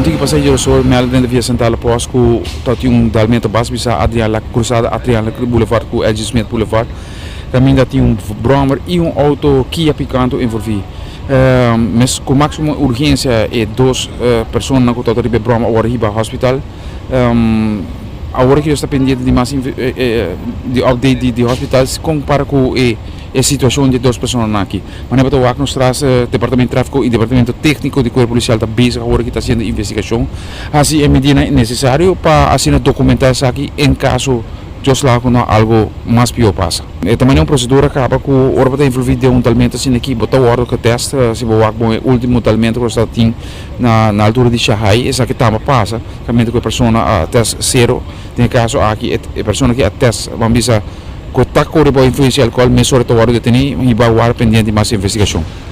tiki pasa djerason mèlda den via Santana Post ku ta tin un dalmento bas bisa Adriaan La Cruzada Adriaan La Boulevard ku LG Smith Boulevard kaminda tin un bròmer i un outo Kia Picanto envolví. Mes ku máksimo urgensia e dos personanan ku tabata riba e bròmer a wòrdu hiba hospital. Awor aki nos ta pendiente di mas di update di hospital kon para ku e situashon di e dos personanan aki. Manera bo ta wak nos tras Departamento di Trafiko i Departamento Tekniko di Kuerpo Polisial ta bezig awor aki ta hasiendo investigashon, hasi e medidanan nesesario pa asina dokumentá esaki en kaso Dios laga ku no algo mas pió pasa. E ta manera un prosedura kaba ku ora bo ta envolví den un talmento asina aki bo ta wòrdu getèst si bo wak bon e último talmento ku nos ta tin na na altura di Shahai esaki tamba pasa kaminda ku e persona a tèst sero den e kaso aki e persona ki a tèst ban bisa ku ta kore bou influensia di alkohòl mesora ta wòrdu detení i bai wòrdu pendiente di mas investigashon.